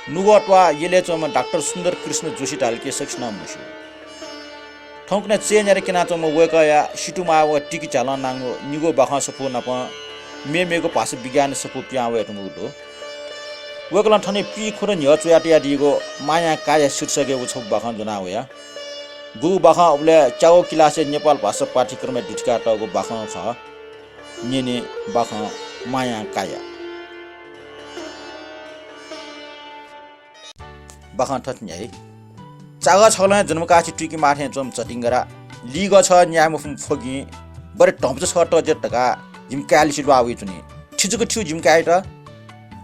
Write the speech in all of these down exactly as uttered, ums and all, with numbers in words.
नुगः त्वाः यलय् च्वंम्ह डाक्टर सुन्दर कृष्ण जोशी धाल कि सकसिनं मस्यू। थौंकन्हय् चय् न्यारे क्यनाच्वंम्ह वय्कःया सितुमाः व तिकि झ्यालं नांगु निगू बाखं सफू नाप मेमेगु भाषा विज्ञान सफू पिहां वयाच्वंगु दु। वय्कलं थन पीखुदँ न्ह्यः च्वया तयादीगु मांया काया शीर्षकया व छपु बाखं ज्वना वया। गुगु बाखं उबलय् च्यागू किलासय् नेपाल भाषा पाठ्यक्रमय् दुथ्याकातःगु बाखं खः। न्यने बाखं मांया काया। बाखं थथे न्ह्याइ। चागः छगलं जन्मकासे तुइके माः थें च्वंम्ह झतिंगरा, लिगः छगः न्याये मफुम्ह फ्वगिं, बरे धंपचा छगः तज्यात धकाः जिमि काय्‌लिसे ल्वाः वइच्वनी। छि जक थ्यू जिमि काय्‌यात।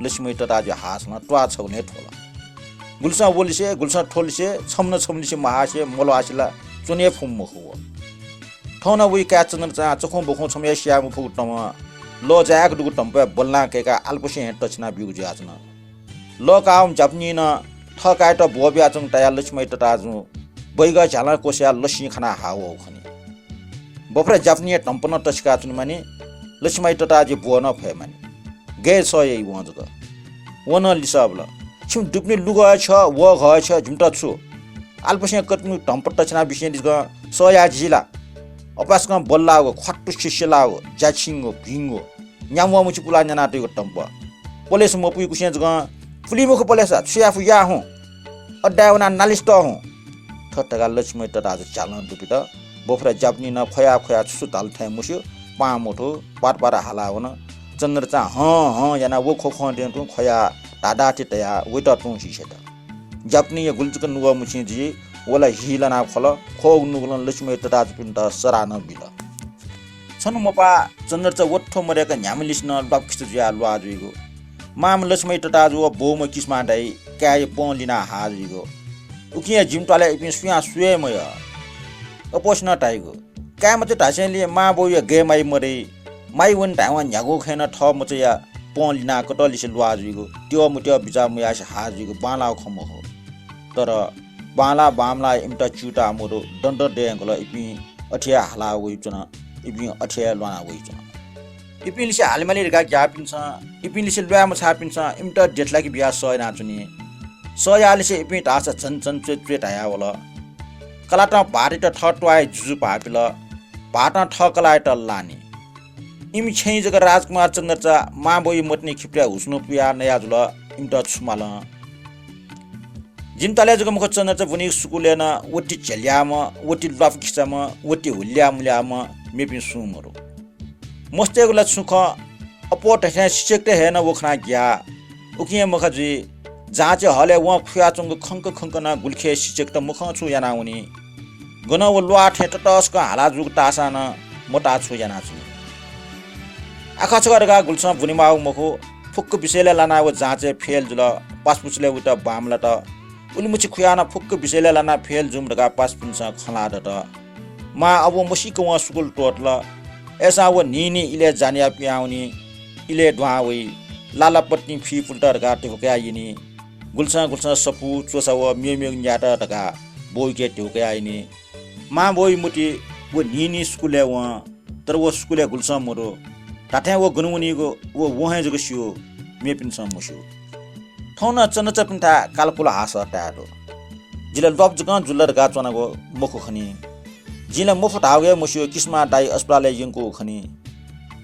लछिमय् तताःजुया हाःसलं त्वाः छगलं हे थ्वल। गुलिसं वलिसे, गुलिसं थ्वलिसे, छम्हं छम्हलिसे महासे, मल्वासे ला च्वने हे फुम्ह मखु व। थौं नं वइ काय् चन्द्रचां चखुं बखुं छम्हया स्याये मफुगु तमं लः जाय्‌क दुगु धम्पया बल्लां कय्‌काः आलपसें हे तछिना ब्यूगु जुयाच्वन। लः काःम्ह ज्यापुनिं नं थः काय्‌यात ब्वः बियाच्वंगु तायाः लछिमय् तताःजुं बैगः झ्यालं क्वस्याः लसिं खनाः हाः वःगु खनी। बफुरा ज्यापुनिया धम्प नं तछिकाच्वनेमानि, लछिमय् तताःजुया ब्वः नं फयेमानि। गय् सह याइ वं जक। वं नं लिसः बिल, "छिमि दुपिनि लुगः हे छ, वःघः हे छ, जिमित छु? आलपसें कतिपय् धम्प तछिना बिसें जिं सह याये जिइ ला? अपाय्‌सकं बल्लाःगु, ख्वात्तु सिस्यलाःगु, ज्याछिंगु, भिंगु, न्याम्ह मछि पुलाः न्यानातःगु धम्प। पलेसा मपुइकुसें जकं पुली मखु पलेसा, छु याये फु या हुँ। अड्डाय् वनाः नालिस तः हुँ।" थथे धकाः लछिमय् तताःजु झ्यालं दुपित बफुरा ज्यापुनिं नं ख्वया ख्वया छु छु धाल थें मस्यू, पाहां मथू, पात पात हाला वन। चन्द्रचां हँ हँ यानाः व ख्वख्वं द्यं तुं ख्वयाः धाधाथें तयाः वइत तुं सिसेत। ज्यापुनिया गुलि जक नुगः मुछिं जुइ, व ला हि लानाः ख्वल, ख्वःगु नुगलं लछिमय् तताःजुपिन्त सराः नं बिल। छन्हु मपाः चन्द्रचा वथ्व मदय्‌क न्ह्याम्हलिसे नं ल्वापु खिचा जुयाः ल्वाः जुइगु। मांम्ह लछिमय् तताःजु व बौम्ह किस्मा दाइ काय्‌या पं लिनाः हाः जुइगु। उकिं हे जिमि त्वालय् इपिं सुयां स्वये मयः। अप्वःसिनं धाइगु, काय्‌मचा धासेंलि मां बौया गय् माइ मदइ। माइ वने धायेवं न्ह्यागु खँय् नं थः मचाया पं लिनाः कतःलिसे ल्वाः जुइगु, त्यः मत्यः बिचाः मयासें हाः जुइगु बांलाःगु खँ मखु। तर बांलाः बांमलाः इमित च्यूताः मदु, दँ दँ दयेगल इपिं अथे हे हाला वइच्वन, इपिं अथे हे ल्वाना वइच्वन। इपिंलिसे हालेमाली धकाः ग्याःपिन्सं, इपिंलिसे ल्वाये मछाःपिन्सं इमित देथलाके बियाः सह यानाच्वनी। सह याःलिसे इपिं धाःसा झन झन च्वय् च्वय् धायावल। कलातं भाःतयात थः त्वाःया जुजु भाःपिल, भाःतं थः कलाःयात लानि। इमि छेँय् जक राजकुमार चन्द्रचा मां बौया मतिनि खिपतय् हुसुन्हु पुयाः नया जुल, इमित छु मालं। जिमि त्वालय् जक मखु, चन्द्रचा ब्वनीगु स्कूलय् नं वति झ्यल्याःम्ह, वति ल्वापु खिचाम्ह, वति हुल्याः मुल्याःम्ह मेपिं सुं मदु। मस्तय्‌गु ला छुं खँ, अप्वः थथें शिक्षकत हे नं व खनाः ग्याः। उकिं हे मखा जुइ, जाँचय् हलय् वं खुयाच्वंगु खंक खंक नं गुलिखे शिक्षकत मखं छुं यानावनी। गनं व ल्वाः थें ततसकं हाला जूगु ताःसां नं मताः छुं यानाच्वनी। आखः छकः धकाः गुलिसं ब्वनेमाःगु मखु, फुक्क विषयलय् लानाः व जाँचय् फेल जुल, पासापुचलय् वइत बांमलात। उलिमछि खुयाः नं फुक्क विषयलय् लानाः फेल जूम्ह धकाः पासापिन्सं खँ ल्हाः दत। मां अबुं मसीक वं स्कूल त्वःतल। अय्‌सां व न्हिं न्हिं इलय् जान्हयाः पिहां वनी, इलय् दुहां वइ। लालापतिं फि पुलेत धकाः धिबा कयाः यनी। गुलिसं गुलिसं सफू, च्वसा व मेमेगु न्यायेत धकाः बौयाके धिबा कयाः यनी। मां बौया मतिइ व न्हिं न्हिं स्कूलय् वं, तर व स्कूलय् गुलिसं मदु। धात्थें व गन वनीगु व वं हे जक स्यू, मेपिन्सं मस्यू। थौं नं चन्द्रचापिन्थाय् कालकुल हाःसः ताये दु। जि ला ल्वापु जकं जुल धकाः च्वनागु मखु खनी। जिं ला मफु धाःगु हे मस्यू, किस्मा दाइ अस्पतालय् यंकूगु खनी।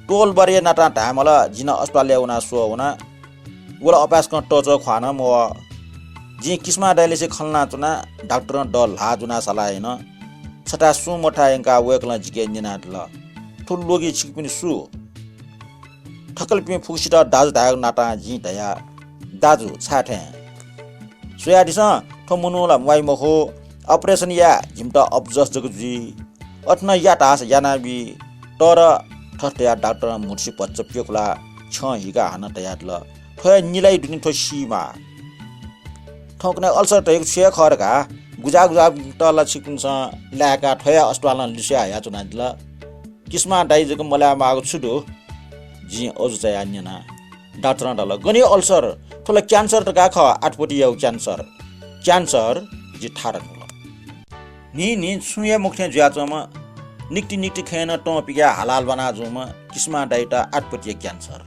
तोलबारया नातां धायेमाल, जिं नं अस्पतालय् वनाः स्वः वना। व ला अपाय्‌सकं तःचः ख्वाः नं मवः। जिं किस्मा दाइलिसे खँ ल्हानाच्वना, डाक्टरं दः ल्हाः ज्वनाः साला यन। छथाय् सुं मथाय् यंकाः वय्‌कलं जिके न्यनादिल, "थ्व लोगि छिकपिनि सु?" थकलिपिं फुक्कसित दाजु धायेगु नातां जिं धया, "दाजु, छाय् थें?" "स्वयादिसँ, थ्व मनू ला म्वाइ मखु, operation याये जिमित अपजस जक जुइ। अथे नं या धाःसा यानाबी।" तर थथे धयाः डाक्टरं म्हुतुसि भचा प्यखुलाः छ्यं हिकाः हानं धयादिल, "थ्व हे निलाइ दुनि, थ्व सीमाः।" थौंकन्हय् अल्सर धइगु छु हे खः धकाः गुजाः गुजाःत ला छिकपिन्सं लाय्‌काः थ्व हे अस्पतालं लिसे हयाच्वनादिल। किस्मा दाइ जक मलायेमाःगु छु दु? जिं अजू चायाः न्यना। डाक्टरं धाल, "गन हे अल्सर, थ्व ला cancer धकाः खः, आतपतियागु cancer। Cancer जि थारा धुंकल।" न्हिं न्हिं छुं हे मखु थें जुयाच्वंम्ह, निकति निकति खँय् नं तं पिकाः हाला ल्वाना जूम्ह किस्मा दाइयात आतपतिया cancer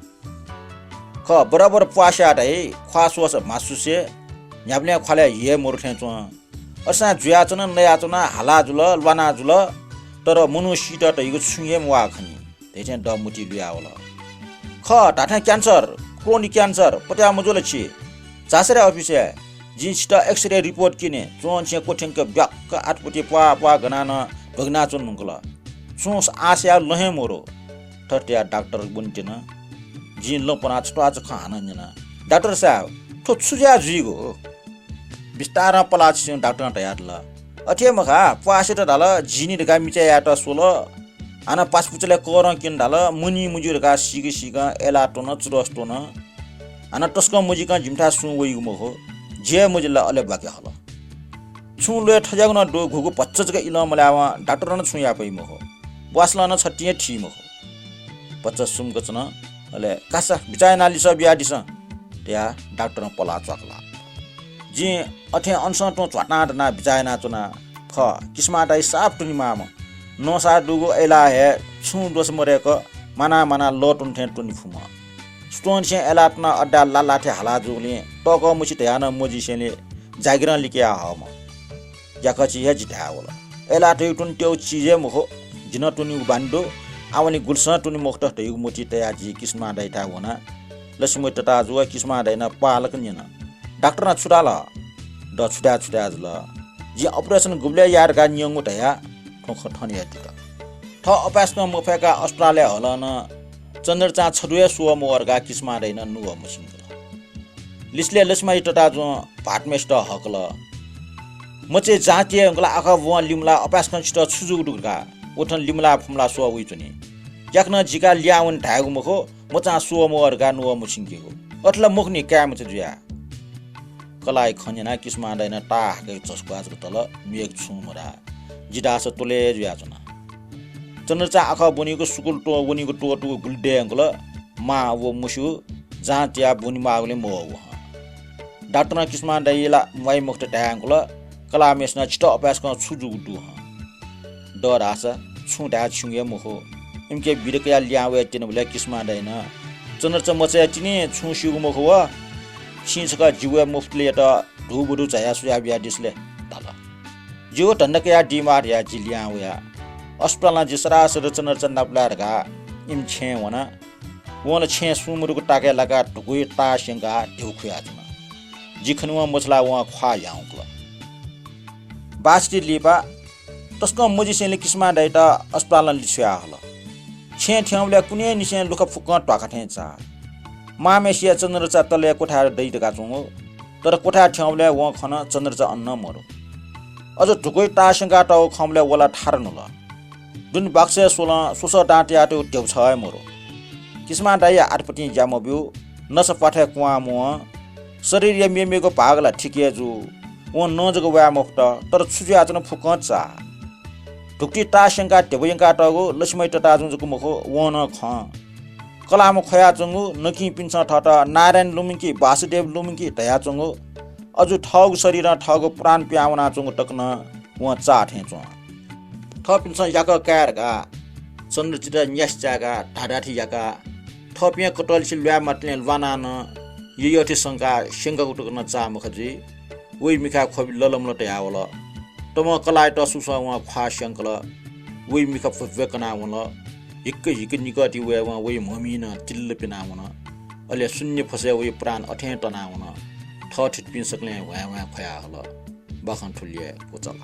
खः। बराबर प्वास्याः धाइ, ख्वाः स्वःसा म्हासुसे, न्ह्याबलें ख्वालय् हि हे मरु थें च्वं। असां जुयाच्वन, नयाच्वन, हाला जुल, ल्वाना जुल, तर मनू सीत धइगु छुं हे म्वाः खनी धइथें दःमुटी लुयावल। खः, धाथें cancer, chronic cancer, पत्याः मजुल छि। झासँ रे अफिसय्, जिं छित X-ray report क्यने। च्वंनिसें क्वथ्यंक ब्याक्क आतपुति प्वाः प्वाः गनाः नं ध्वगिनाच्वने धुंकल। छुं आशया लँ हे मरु। थथे धयाः डाक्टर वनेत्यन। जिं लँ पनाः छत्वाःचा खँ हानं न्यना। डाक्टर साहेब, थ्व छु जुयाः जुइगु? बिस्तारं पलाः छिसें, डाक्टरं धयादिल। अथे मखा, प्वासेत धाल, जिनि धकाः मिचय् यायेत स्वल। हानं पासापुचलय् करं क्यन धाल, मनी मज्यू धकाः सीक सीकं अय्लाः त्वन, चुरस त्वन। हानं तसकं मजिकं जिमिथाय् सुं वइगु मखु। ज्या मजिल ला अले ब्वाके हल। छुं ल्वय् थज्याःगु नं दु, घुघु भचा जक इलं मल्यावं डाक्टरं नं छुं याये फइ मखु। ब्वासलं नं छतिं हे थी मखु। भचा सुम्क च्वन। अले कासा, बिचाः यानाः लिसः बियादिसँ धयाः डाक्टरं पलाः च्वाकल। जिं अथें अनसं तुं च्वातां दनाः बिचाः यानाच्वना। खः, किसमा दाइ साप त्वनेमाःम्ह। नःसा दुगु अय्लाः हे छुं दोष मदय्क मानाः मानाः लः त्वने थें त्वने फुम्ह। सुथंनिसें अय्लाः त्वनाः अड्डाय् लालाथें हाला जूगुलिं तःकः मछि धयाः नं मजिसेंलि जागिरं लिकया हःम्ह। ज्याखँछि हे जि धाये वल। अय्लाः धइगु त्वनेत्यःगु चिज हे मखु। जि नं त्वनेगु बानी दु। आवंलि गुलिसं त्वने मखुत धइगु मतिइ तयाः जि किसमा दाइथाय् वना। लक्ष्मी तताजु व किसमा दाइनं पालक न्यन। डाक्टरं छु धाल? द छुथाय् छुथाय् जुल। जिं operation गुबलय् याये धकाः न्यंगु धयाः थ्व खँ थन हे दित। थः अपाय्सकं मफय्काः अस्पतालय् हलं नं चन्द्रचां छद्वः हे स्वः मवः धकाः किसमा दाइनं नुगः मछिंकल। लिसलय् लक्ष्मी तताजुं भाःतम्हेसित हःकल। मचाया जाँच याये धुंकल, आखः ब्वं लिमलाः, अपाय्सकं छितः छु जूगु दु धकाः व थन लिमलाः फुमलाः स्वः वइच्वनी। याकनं जिकाः लिहां वने धायेगु मखु, मचां स्वः मवः धकाः नुगः मछिंकेगु। अथे ला मखुनि, काय् मचा जुयाः। कलाःया खँ न्यनाः किसमा दाइनं ताःहाकय् झसुक्वाः जक तल, मेगु छुं मधाः। जि धाःसा त्वलय् जुयाच्वना। चन्द्रचां आखः ब्वनीगु सुकुल त्वः वनीगु त्वःतूगु गुलि दये धुंकल। मां व मुसु जाँच याः ब्वनेमाःगुलिं मवः हं। डाक्टरं किसमा दाइ ला म्वाइ मखुत धाये धुंकल। कलाःम्हेसिनं छितः अपाय्सकं छु जूगु दु हं? द धाःसा छुं धाये छिंगु हे मखु। इमिके बिदा कयाः लिहां वये त्यनाबलय् किसमा दाइनं चन्द्रचा मचाया तिनि छुं स्यूगु मखु व। छिं छकः जि वये मफुतलेयात धूबधू झायाः स्वयाबियादिसँ ले धाल। जिगु धन्दा कयादीमाः धयाः जि लिहां वया। अस्पतालं जि सरासर चन्द्रचा नापलाये धकाः इमि छेँय् वना। वं ला छेँय् सुं मदुगु ताकय् लाकाः धुकुइ ताः स्यंकाः ध्यबा खुयाच्वन। जि खनेवं मछालाः वं ख्वाः ह्याउँकल। बासति लिपा तसकं मजिसेंलि किसमा दाइत अस्पतालं लिछ्वया हल। छेँय् थ्यंबलय् कुन्हय्‌निसें लुखा फुक्कं ध्वाखा थें चाः। मांम्हेसिया चन्द्रचा तलय् क्वथाय् दइ धकाच्वंगु, तर क्वथाय् थ्यंबलय् वं खन चन्द्रचा अन मदु। अझ धुकुइ ताः स्यंकातःगु खंबलय् व ला थारु नुल। दुने बाक्सय् स्वलं स्वसः दां तयातःगु ध्यबा छगः हे मदु। किसमा दाइया आतपतिं ज्या मब्यू, नसा प्वाथय् क्वहां मवं, शरीरया मेमेगु भाग ला ठीक हे जू। वं नं जक वाये मफुत, तर छु जुयाच्वन फुक्कं चाः। धुकुति ताः स्यंकाः ध्यबा यंकातःगु लक्ष्मी तताजुं जक मखु, वं नं खं। कलाःम्ह ख्वयाच्वंगु, नकिंपिन्सं थःत नारायण लुमंकि, वासुदेव लुमंकि धयाच्वंगु, अजू थःगु शरीरं थःगु प्राण पिहां वनाच्वंगु तक नं वं चाः थें च्वं। थःपिन्सं याकः काये धकाः चन्द्रचायात न्यासि चाय्‌काः धाधाथि याकाः थःपिं कतःलिसे ल्वाये मातलें ल्वानाः नं यःयःथि संकाः स्यंकागु तक नं चाः मखा जुइ। वइ मिखाय् ख्वबि ललमल तयावल। तमं कलाःयात सुसं वं ख्वाः स्यंकल। वइ मिखा भ्वय् भ्वय् कनावन। हिक्क हिक्क निकःति वयेवं वइ म्हमि नं तिल्ल पिनावन। अले शून्य फसय् वइ प्राण अथें तनावन। थःथितिपिं सकलें ह्वाँय् ह्वाँय् ख्वया हल। बाखं थुलि हे पुचल।